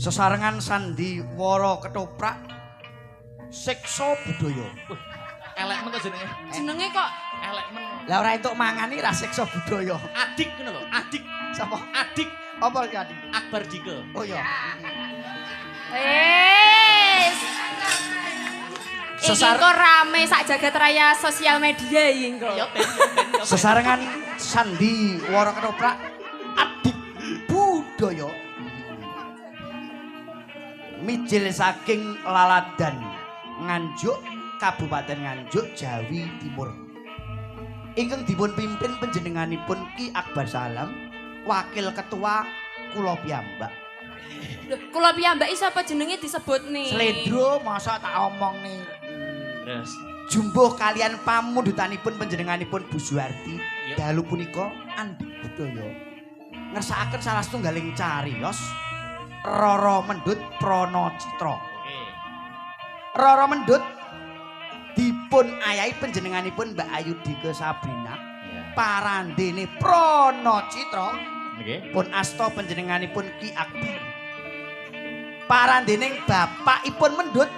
Sesarengan sandiwara ketoprak Siksa Budaya. Elek men to jenenge. Jenenge kok Elek men. Lah, ora entuk mangan iki ra siksa budaya. Adik ngono lho, adik. Sapa? Adik. Apa iki, Adik? Akbar Dike. Oh iya. Wes. Iki kok rame sak jagat raya sosial media iki engko. Ya ben, ya ben, ya ben. Sesarengan sandiwara ketoprak Adik Budaya. Mijil saking Laladan, Nganjuk, Kabupaten Nganjuk, Jawi Timur. Ingkang dipun pimpin panjenenganipun Ki Akbar Salam, Wakil Ketua kula piyambak. Lho, kula piyambak iki sapa jenenge disebut nih? Slendro masa tak omong nih. Terus. Jumbuh kalian pamundutanipun panjenenganipun Bu Suwarti, dalu punika Andik Budaya ngersakaken salah setunggaling cariyos Roro Mendut Prana Citra. Oke. Roro Mendut dipun ayahi panjenenganipun Mbak Ayu Dike Sabrina, parandene Prana Citra pun asta panjenenganipun Ki Akbar. Parandene bapakipun Mendut.